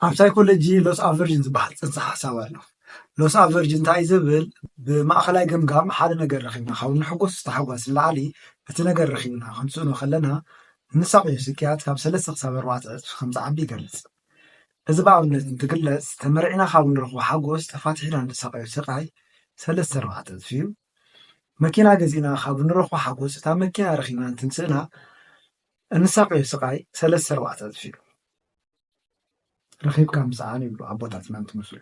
ኣብ ሳይኮሎጂ ሎስ ኣቨርዥን ዝበሃል ፅንሰ ሓሳብ ኣሎ። ሎስ ኣቨርዥን እንታይ ዝብል? ብማእኸላይ ገምጋም ሓደ ነገር ረኺብና ካብ ንሕጎስ ዝተሓጓስ ንላዕሊ እቲ ነገር ረኺብና ክንስእኖ ከለና እንሳቀዮ ስቅያት ካብ ሰለስተ ክሳብ ኣርባዕተ ዕፅፊ ከም ዝዓቢ ይገልፅ። እዚ ብኣብነት እንትግለፅ ተመርዒና ካብ ንረኽቦ ሓጎስ ተፋቲሕና እንሳቀዮ ስቃይ ሰለስተ ኣርባዕተ ዕፅፊ እዩ። መኪና ገዚእና ካብ ንረኽቦ ሓጎስ እታ መኪና ረኺብና እንትንስእና እንሳቀዮ ስቃይ ሰለስተ ኣርባዕተ ዕፅፊ እዩ። ረኺብካ ምስኣን ይብሉ ኣቦታትና እንትመስሉ።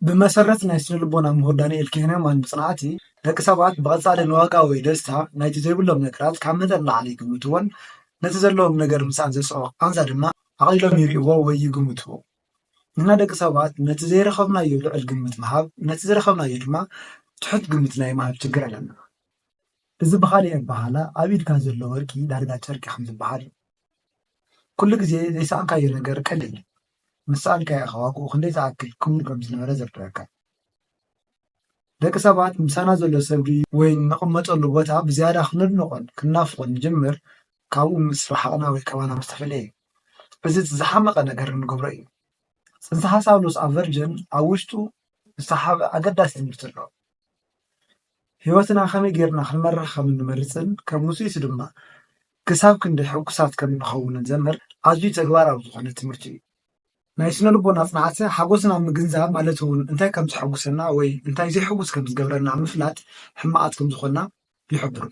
ብመሰረት ናይ ስነ ልቦና ምሁር ዳንኤል ኬህነማን መፅናዕቲ ደቂ ሰባት ብቐፃሊ ንዋጋ ወይ ደስታ ናይቲ ዘይብሎም ነገራት ካብ መጠን ንላዕሊ ይግምትዎን ነቲ ዘለዎም ነገር ምስኣን ዘስኦ ቃንዛ ድማ ኣቕሊሎም ይርእይዎ ወይ ይግምትዎ። ንሕና ደቂ ሰባት ነቲ ዘይረኸብናዮ ልዑል ግምት ምሃብ ነቲ ዝረኸብናዮ ድማ ትሑት ግምት ናይ ምሃብ ችግር ኣለና። እዚ ብኻሊእ ኣበሃህላ ኣብ ኢድካ ዘሎ ወርቂ ዳርጋ ጨርቂ ከም ዝበሃል እዩ። ኩሉ ግዜ ዘይሰኣንካዮ ነገር ቀሊል እዩ። ምስ ሰኣንካዮ ከ ዋግኡ ክንደይ ዝኣክል ክቡር ከም ዝነበረ ዘርድኣካ። ደቂ ሰባት ምሳና ዘሎ ሰብ ድዩ ወይ እንቕመጠሉ ቦታ ብዝያዳ ክነድንቖን ክንናፍቖን ንጅምር ካብኡ ምስ ረሓቕና ወይ ካባና ምስ ተፈለየ እዩ። እዚ እቲ ዝሓመቐ ነገር እንገብሮ እዩ። ፅንሰ ሓሳብ ሎስ ኣቨርጅን ኣብ ውሽጡ ዝተሓበ ኣገዳሲ ትምህርቲ ኣሎ። ህይወትና ከመይ ጌርና ክንመርሕ ከም እንመርፅን ከም ውፅኢቱ ድማ ክሳብ ክንደይ ሕጉሳት ከም እንኸውንን ዘምህር ኣዝዩ ተግባራዊ ዝኾነ ትምህርቲ እዩ። ናይ ስነ ልቦና ፅንዓት ሓጎስና ምግንዛብ ማለት እውን እንታይ ከም ዝሐጉሰና ወይ እንታይ ዘይሕጉስ ከም ዝገብረና ምፍላጥ ሕማቓት ከም ዝኾንና ይሕብሩ።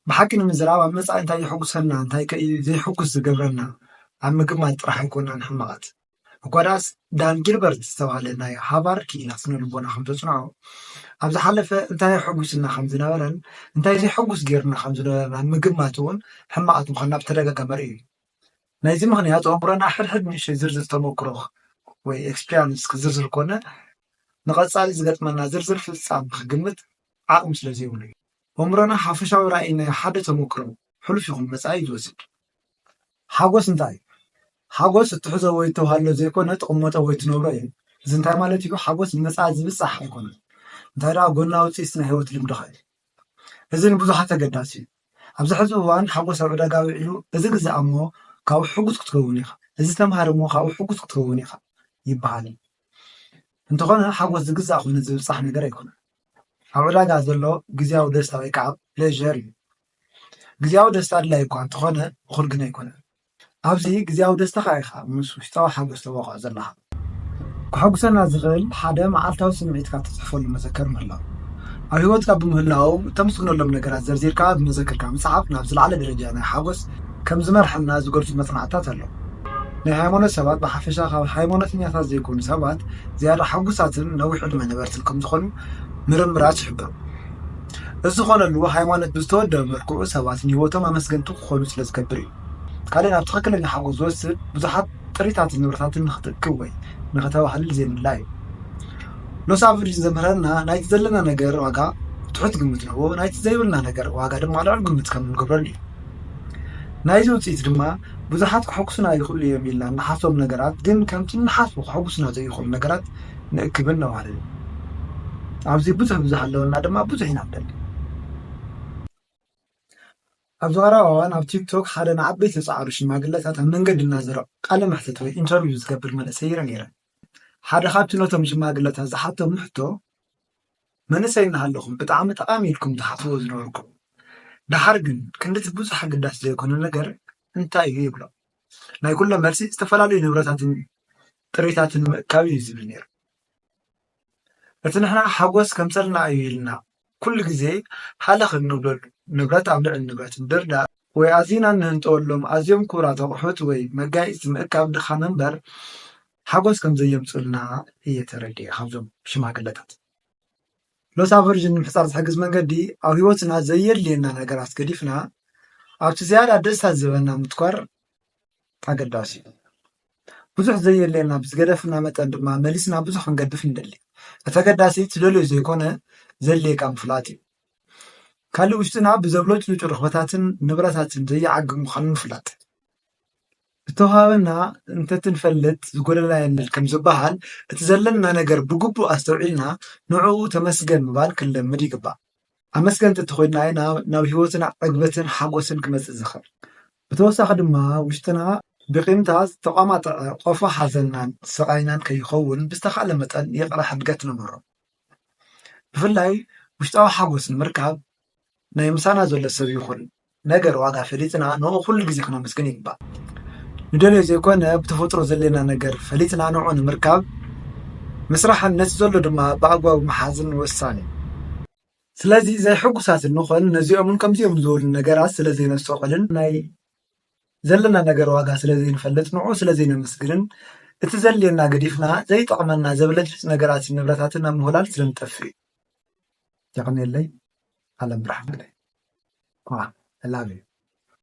ብሓቂ ንምዝራብ ኣብ መጻኢ እንታይ የሐጉሰና እንታይ ከ እዩ ዘይሕጉስ ዝገብረና ኣብ ምግማት ጥራሕ ኣይኮናን ሕማቓት። እኳ ደኣስ ዳን ጊልበርት ዝተባህለ ናይ ሃርቫርድ ክኢላ ስነ ልቦና ከም ዘጽንዖ ኣብ ዝሓለፈ እንታይ የሐጉስና ከም ዝነበረን እንታይ ዘይሐጉስ ጌርና ከም ዝነበረን ኣብ ምግማት እውን ሕማቓት ምዃንና ብተደጋጋሚ ርእዩ እዩ። ናይዚ ምኽንያት ኣእምሮና ሕድሕድ ንእሽተይ ዝርዝር ተመክሮ ወይ ኤክስፒሪያንስ ክዝርዝር ኮነ ንቐጻሊ ዝገጥመና ዝርዝር ፍጻም ክግምት ዓቕሚ ስለ ዘይብሉ እዩ። ኣእምሮና ሓፈሻዊ ራእይ ናይ ሓደ ተመክሮ ሕሉፍ ይኹን መጻኢ እዩ ዝወስድ። ሓጎስ እንታይ እዩ? ሓጎስ እትሕዞ ወይ እተውሃሎ ዘይኮነ ትቕመጦ ወይ ትነብሮ እዩ። እዚ እንታይ ማለት እዩ? ሓጎስ ንመጻኢ ዝብጻሕ ኣይኮነን። እንታይ ደኣ ጎናዊ ውጽኢት ናይ ህይወት ልምድኻ እዩ። እዚ ንብዙሓት ኣገዳሲ እዩ። ኣብዚ ሕዚ እዋን ሓጎስ ኣብ ዕዳጋ ውዒሉ እዚ ግዛእ እሞ ካብኡ ሕጉስ ክትከውን ኢኻ፣ እዚ ተምሃር እሞ ካብኡ ሕጉስ ክትከውን ኢኻ ይበሃል። እንተኾነ ሓጎስ ዝግዛእ ኮይኑ ዝብጻሕ ነገር ኣይኮነን። ኣብ ዕዳጋ ዘሎ ግዝያዊ ደስታ ወይ ከዓ ፕሌዠር እዩ። ግዝያዊ ደስታ ኣድላይ እኳ እንተኾነ እኹል ግን ኣይኮነን። ኣብዚ ግዝያዊ ደስታኻ ኢኻ ምስ ውሽጣዊ ሓጎስ ተዋቕዖ ዘለኻ። ከሐጉሰና ዝኽእል ሓደ መዓልታዊ ስምዒትካ እትፅሕፈሉ መዘከር ምህላው። ኣብ ህይወትካ ብምህላዎም እተመስግነሎም ነገራት ዘርዚርካ ኣብ መዘክርካ ምፅሓፍ ናብ ዝለዓለ ደረጃ ናይ ሓጎስ ከም ዝመርሐና ዝገልፁ መፅናዕትታት ኣለዉ። ናይ ሃይማኖት ሰባት ብሓፈሻ ካብ ሃይማኖተኛታት ዘይኮኑ ሰባት ዝያዳ ሕጉሳትን ነዊሕ ዕድመ ነበርትን ከም ዝኾኑ ምርምራት ይሕብሩ። እዚ ዝኾነሉ ሃይማኖት ብዝተወደበ መልክዑ ሰባት ንህይወቶም ኣመስገንቲ ክኾኑ ስለ ዝገብር እዩ። ካልእ ናብ ትኽክለኛ ሓጎስ ዝወስድ ብዙሓት ጥሪታትን ንብረታትን ንኽትእክብ ወይ ንኽተባህልል ዘይምድላይ እዩ። ሎስ ኣቨርጅን ዘምህረና ናይቲ ዘለና ነገር ዋጋ ትሑት ግምት ንህቦ፣ ናይቲ ዘይብልና ነገር ዋጋ ድማ ልዑል ግምት ከም ንገብረሉ እዩ። ናይዚ ውፅኢት ድማ ብዙሓት ክሕጉሱና ይኽእሉ እዮም ኢልና እንሓስቦም ነገራት ግን ከምቲ እንሓስቦ ክሕጉሱና ዘይኽእሉ ነገራት ንእክብን ነዋህልልን። ኣብዚ ብዙሕ ብዝሃለወና ድማ ብዙሕ ኢና ንደሊ። ኣብዚ ቀረባ እዋን ኣብ ቲክቶክ ሓደ ንዓበይቲ ዝጸዓሩ ሽማግለታት ኣብ መንገዲ እናዘረ ቃለ መሕትት ወይ ኢንተርቪው ዝገብር መንእሰይ ይረ ነይረ። ሓደ ካብቲ ነቶም ሽማግለታት ዝሓቶም ሕቶ መንእሰይ እናሃለኹም ብጣዕሚ ጠቓሚ ኢልኩም ትሓስብዎ ዝነበርኩም፣ ደሓር ግን ክንድቲ ብዙሕ ኣገዳሲ ዘይኮነ ነገር እንታይ እዩ ይብሎ። ናይ ኩሎም መልሲ ዝተፈላለዩ ንብረታትን ጥሪታትን ምእካብ እዩ ዝብል ነይሩ። እቲ ንሕና ሓጎስ ከምሰልና እዩ ኢልና ኩሉ ግዜ ሃለኽ እንብለሉ ንብረት ኣብ ልዕሊ ንብረት ምድርዳር ወይ ኣዚና እንህንጠወሎም ኣዝዮም ክቡራት ኣቑሑት ወይ መጋየፅቲ ምእካብ ድኻም እምበር ሓጎስ ከም ዘየምፅኡልና እየ ተረዲኤ ካብዞም ሽማግለታት። ሎስ ኣቨርጅን ንምሕፃር ዝሕግዝ መንገዲ ኣብ ህይወትና ዘየድልየና ነገራት ገዲፍና ኣብቲ ዝያዳ ደስታ ዝህበና ምትኳር ኣገዳሲ እዩ። ብዙሕ ዘየድልየና ብዝገደፍና መጠን ድማ መሊስና ብዙሕ ክንገድፍ ንደሊ። እቲ ኣገዳሲ ትደልዮ ዘይኮነ ዘድልየካ ምፍላጥ እዩ። ካልእ ውሽጥና ብዘብለጭልጩ ርኽበታትን ንብረታትን ዘይዓግብ ምዃኑ ምፍላጥ። ዝተውሃበና እንተትንፈልጥ ዝጎደለና የለን ከም ዝበሃል እቲ ዘለና ነገር ብግቡእ ኣስተውዒልና ንዕኡ ተመስገን ምባል ክንለምድ ይግባእ። ኣመስገንቲ እንተኾይንና ኢና ናብ ህይወትና ዕግበትን ሓጎስን ክመፅእ ዝኽእል። ብተወሳኺ ድማ ውሽጥና ብቂምታ ዝተቋማጠዐ ቆፎ ሓዘንናን ስቓይናን ከይኸውን ብዝተኻእለ መጠን ይቕረ ሕድገት ንመሮ። ብፍላይ ውሽጣዊ ሓጎስ ንምርካብ ናይ ምሳና ዘሎ ሰብ ይኹን ነገር ዋጋ ፈሊጥና ንኡ ኩሉ ግዜ ክነመስግን ይግባእ። ንደልዮ ዘይኮነ ብተፈጥሮ ዘለና ነገር ፈሊጥና ንኡ ንምርካብ ምስራሕን ነቲ ዘሎ ድማ ብኣግባቡ መሓዝን ወሳኒ እዩ። ስለዚ ዘይሕጉሳት እንኾን ነዚኦምን ከምዚኦም ዝበሉ ነገራት ስለ ዘይነስተውዕልን ናይ ዘለና ነገር ዋጋ ስለ ዘይንፈልጥ ንኡ ስለ ዘይነመስግንን እቲ ዘድልየና ገዲፍና ዘይጠቕመና ዘብለጭልጭ ነገራትን ንብረታትን ኣብ ምህላል ስለ ንጠፍእ እዩ። የቐንየለይ። ኣለም ብርሃን ግደ። I love you።